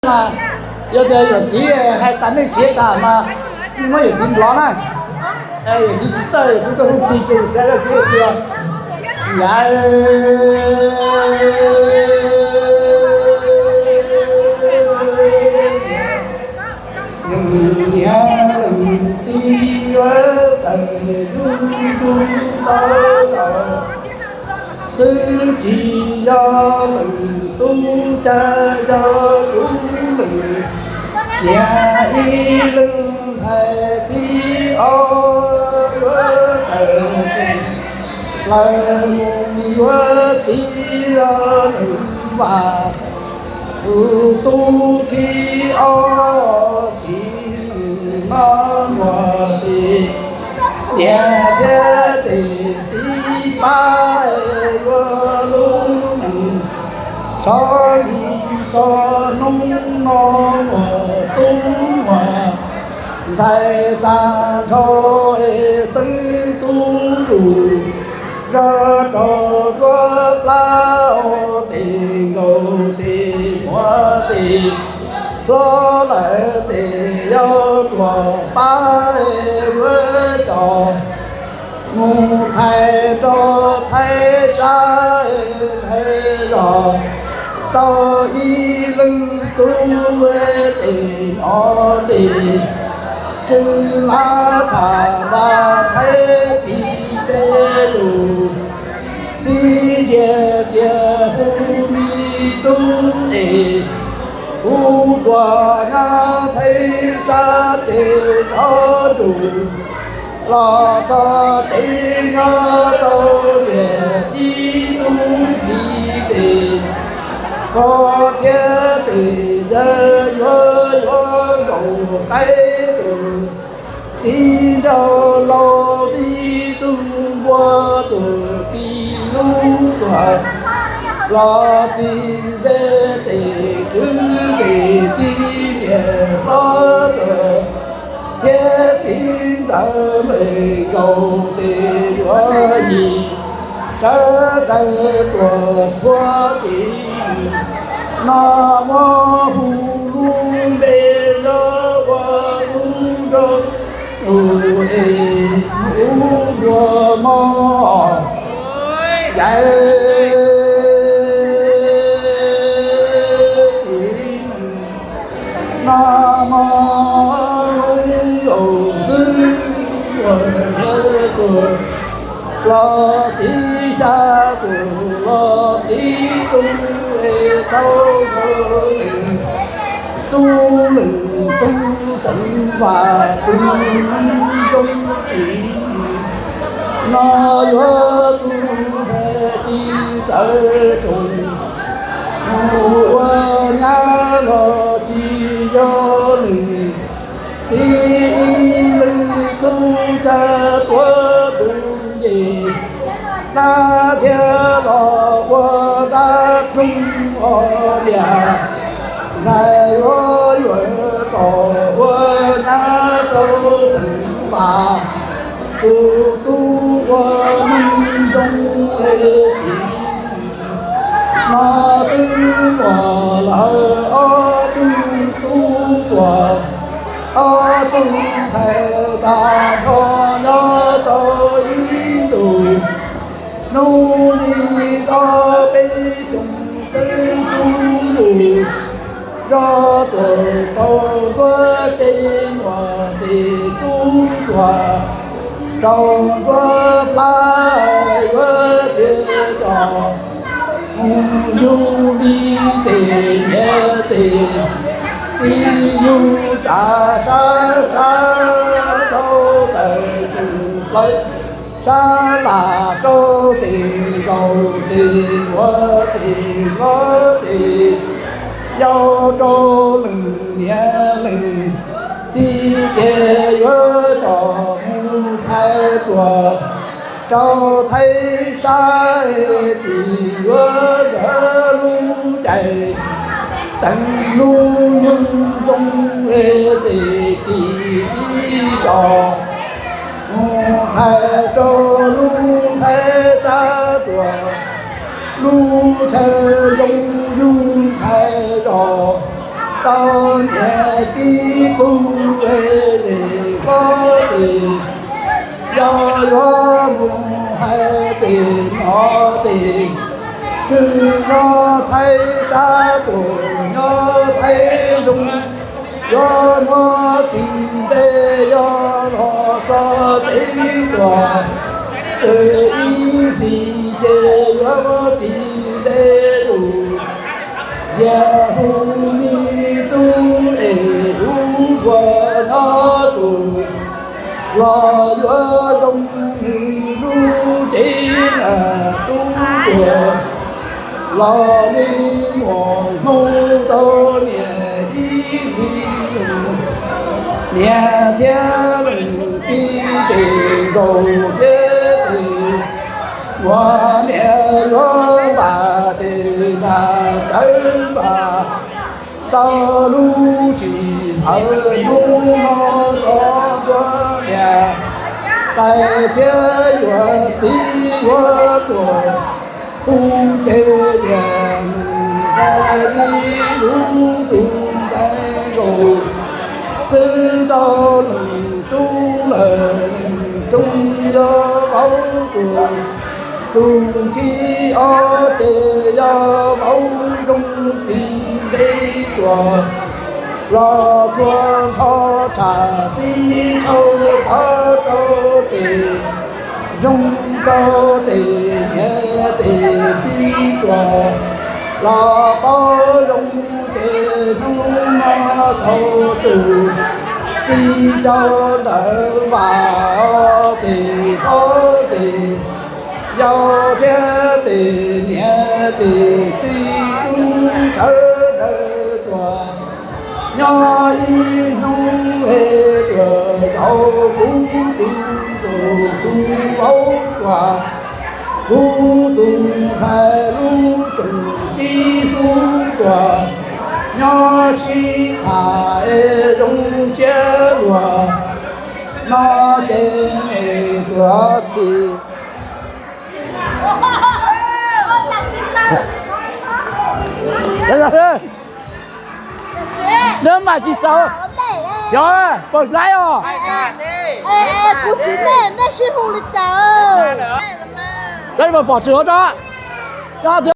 Mas yog tias yawm txiv hais tas nej khiav tas mas nej muab yawm txiv nplov na. Yawm txiv tsis txawj, yawm txiv tuaj hu plig ces yawm txiv hu plig. Yawm niam leej txiv yuav tawm yus tub tau los xwb, tsis yog leej tub, cas yog kuv leej niam ib leeg ntxhais thib ob yuav tawm lawm mus yuav txiv los leej vam tus tub thib ob, txiv neej no muaj tes niam thiab tes txiv pab, yuav lub neej sov li sov hnub no muaj tub muaj ntxhais tag nrho, xeeb tub lus zog rau duab plab, tes nkaus tes muag tes hlob lawm tes yau tuag pab, yuav coj mus phais rau Thaib sab, phais zog rau ib leej tub, tes no tes tsw lab tham vaj Thaib pis peb lus, xib ntsia tias hu me tub es kuv tuaj nyob Thaib sab tes nrov ntsug los txog tsev nyob tau tias ib tug li tes koj thiab tes yawg yuav yuav nkaus qaib tus txiv nraug laus, tib tug npua tus txiv lub tuag los txiv npe tes kwv tes txiv niam hlob tuag thiab txiv ntxawm lawm nkaus tes yuav yim sawv daws tuag txhua tsev neeg no muab hu lub npe nyob ua tub nraug tus es ub npua mog yais tsev neeg no mog lub nkaus xwb ua yawg tuag los txiv xya tus los txiv tub es tau ua neeg tub leej tub xeev Vam tus neeg zoo tsev neeg no yuav tub ntxhais txiv txawv roog mus ua nyab los tsis yog leej txiv ib leeg tub, cas tuav tus nce dab thiab los ua dab roog os niam. Ntxhais yuav yuav tos ua nyab rau xeev Vam tus tub ua neeg zoo es tsis no twb muaj lawm ob tug tub tuag, ob tug ntxhais tag nrho nyob tau ib ntus. Hnub li ob peb xyoo xwb tub lus zog tuag tau nruab ces muaj tes tub tuag rau nruab plab, yuav tias cov mus yug li tes niam tes txiv yug tsav sab sab tau tawm tus plaws sab las rau tes nkaus tes ua tes hlob tes yau rau leej niam leej txiv ces yuav coj mus phais tuag rau Thaib sab es tsis yuav nkawd lub cai teev lub nyoog zoo es ces tsis tib coj mus phais rau lub Thaib sab tuag lub chaw zoo yug phais zog Tau niam tij tub es hlob ces, yog yuav mus hais tes no ces, txwm nyob Thaib sab tuam nyob Thaib nroog, yuav muab tis nte yog los txog teb tuam, txwm ib hlis ces yuav muab tis nte lug. Yam hu me tub es lub npua nyob tus, los yuav zoo nws lub cev na tub tuam, los li muam Hmoob tau niam ib hlis lug, niam thiab leej txiv tes nkaus thiab tes muag, niam yuav npam tes npam tawv npam, tau lub sij hawm hnub no txog ntua niam tais thiab yuav txiv yuav tuam, hu ces yam nws nqaij li lub tug nqaij nkaus, xwb tau leej tub lawm leej rooj yog vauv tuam, tus thib ob ces yog vauv zoo tis nte tuam, los txhua nrho tsham txij tshau xov rau tes nroog rau tes niam tes txiv tuam, los paub zoo ces hnub no txhaum tus txij rau ntawm vam tes hlob tes yau thiab tes niam tes txiv lub sawv daws tuam, nyob ib hnub es tuam zaum kuv tus tus tus vauv tuam, kuv tus ntxhais lub tseem sib hlub tuam, nyob sib tham es zoo siab luag, no ces me tuam txhim. Neb mam tsis xav xyov pom laib os. Kuv txiv nej, nej sib hu li cas? Saib puas pom tsis hov tso.